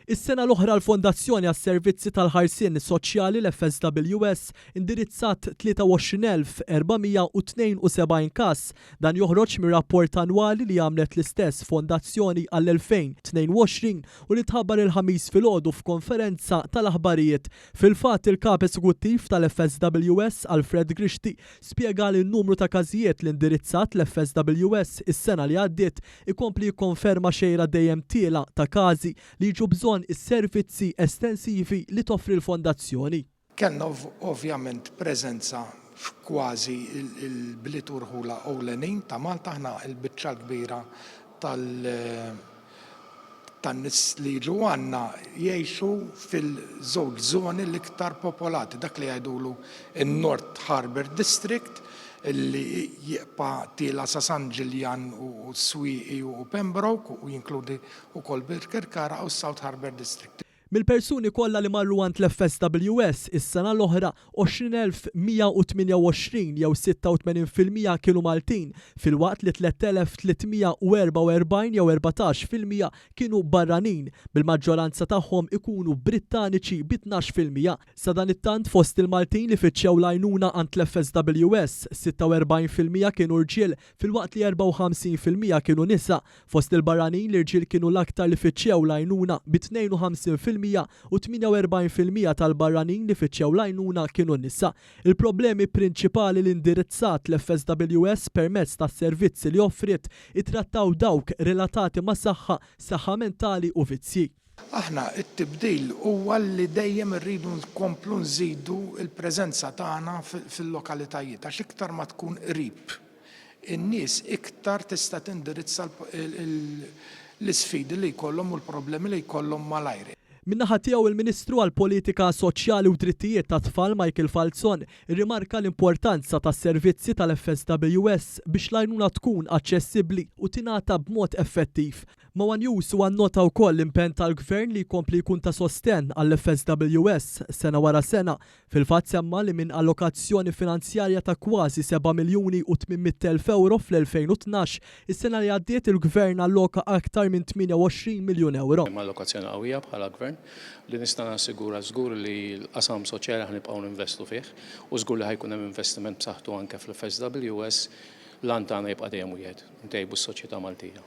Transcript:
Is-sena l-oħra l-Fondazzjoni għas-Servizzi tal-Ħarsien Soċjali l-FSWS indirizzat 23,472 każ. Dan joħroġ mir-rapport annwali li għamlet l-istess fondazzjoni għall-2022 u li tħabbar il-Ħamis filgħodu f'konferenza tal-aħbarijiet. Fil-fatt, il-kap eżekuttiv tal-FSWS Alfred Grixti spjega li n-numru ta' każijiet li indirizzat l-FSWS is-sena li għaddiet ikompli jikkonferma xejra dejjem tiela' ta' każi li jiġu bżonn is-servizzi estensivi li toffri l-fondazzjoni. Kellna ovvjament preżenza f'kważi il-bliet u rħula ewlenin ta' Malta. Aħna l-biċċa l-kbira tan-nies li jiġu għandna jgħixu fil-żewġ żoni l-iktar popolati, dak li jgħidulu n-North Harbour District, li jibqa' tiela' sa San Ġiljan u Swieqi u Pembroke u jinkludi wkoll Birkirkara, u South Harbour District. Mill-persuni kollha li marru għand l-FSWS is-sena l-oħra, 20,128 jew 86% kienu Maltin, filwaqt li 3,344 jew 14% kienu barranin, bil-maġġoranza tagħhom ikunu Brittaniċi bi 12%. Sadanittant, fost il-Maltin li fittxew l-għajnuna għand l-FSWS, 46% kienu rġiel, filwaqt li 54% kienu nisa. Fost il-barranin, l-irġiel kienu l-aktar li fittxew l-għajnuna bi 52% u 48% tal-barranin li fittxew l-għajnuna kienu nisa. Il-problemi prinċipali li indirizzat l-FSWS permezz tas-servizzi li offriet ittrattaw dawk relatati ma' saħħa, saħħa mentali u vizzji. Aħna it-tibdil huwa li dejjem irridu nkomplu nżidu l-preżenza tagħna fil-lokalitajiet, għax iktar ma tkun qrib in-nies, iktar tista' tindirizza l-isfidi li jkollhom u l-problemi li jkollhom malajr. Min-naħa tiegħu, il-Ministru għall-Politika Soċjali u Drittijiet tat-Tfal Michael Falzon irrimarka l-importanza tas-servizzi tal-FSWS biex l-għajnuna tkun aċċessibbli u tingħata b'mod effettiv. Ma' One News huwa nnota wkoll l-impenn tal-Gvern li jkompli jkun ta' sostenn għall-FSWS sena wara sena. Fil-fatt, semma li minn allokazzjoni finanzjarja ta' kważi 7 miljuni u 800,000 euro fl-2012, is-sena li għaddiet il-Gvern alloka aktar minn 28 miljun euro. Hemm allokazzjoni qawwija bħala Gvern. Li nista' nassigura żgur li l-qasam soċjali ħa nibqgħu ninvestu fih u żgur li ħa jkun hemm investiment b'saħħtu anke fl-FSWS. L-għan tagħna jibqa' dejjem wieħed, ntejbu s-soċjetà Maltija.